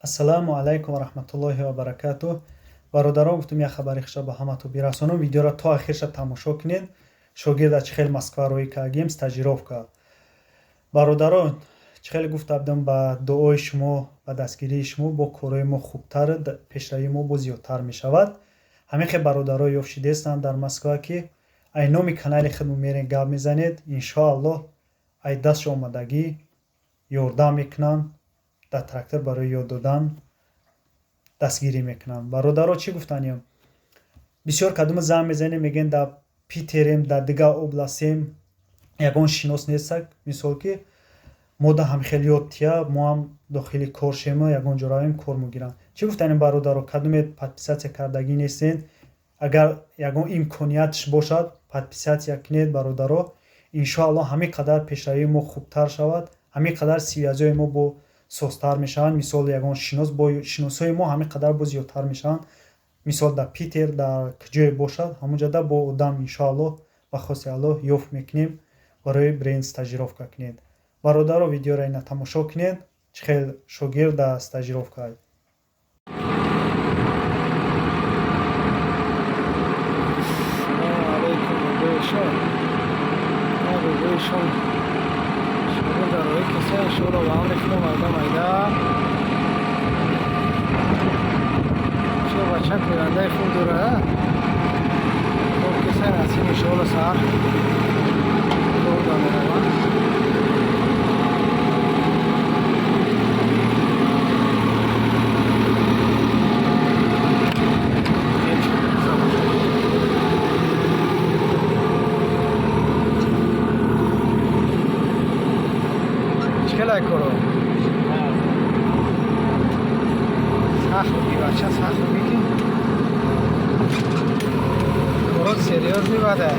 Ассалому алайкум ва раҳматуллоҳи ва баракатуҳ. Бародарон, гуфтум як хабари хуша ба ҳаматон бирасонам. Видеоро то ахирша тамошо кунед. Шогирда чӣ хел Москва рӯй кардем, стажировка. Бародарон, чӣ хеле гуфта будам, ба дуои шумо, ба дастгирии шумо бо корҳои мо хубтар, пешравии мо бо зиёдтар мешавад. Ҳамин хел бародаро ёфт шидестанд дар Москва, ки ай номи канали худмон мерен гап мезанед. Иншоаллоҳ, ай дастшо омадагӣ ёрдам мекунанд, дар трактор барои ёд додан дастгирӣ мекунанд. Бародаро, чӣ гуфтанем? Бисёр кадума занг мезанем, мегӯянд дар Питерем, дар дигар областем ягон шинос нестак, мисол ки мо да ҳам хел ёд тия, мо ҳам дохили кор шема, ягон ҷо равем, кор мегиранд. Чӣ гуфтанем, бародаро? Кадуме подписаться кардагӣ нестен, агар ягон имкониятш бошад, подписаться кунед, бародаро. Иншоаллоҳ, ҳамин қадар пешравии мо хубтар шавад, ҳамин қадар связьҳои мо бо созтар мешаванд. Мисол, ягон шинос бо шиносҳои мо ҳамин қадар бо зиёдтар мешаванд. Мисол, дар Питер, дар куҷое бошад, ҳамонҷода бо одам иншоаллоҳ, ба хости Аллоҳ, ёфт мекунем барои бренд стажировка кунед. Бародаро, видеоро ина тамошо кунед, чӣ хел шогирд дар стажировка. Салому алайкум, бобоишон. Бобоишон, шогирд дар роҳи касе, иншоалло, ба амри Худо майда майда. Шо бача кӯяндаи хуб дора. Хуб касе насиб, иншоалло, саҳар кор да мераванд. Чӣ хелай коро? Сахт буди, бача, сахт буди, ки коро серьёзный бадай.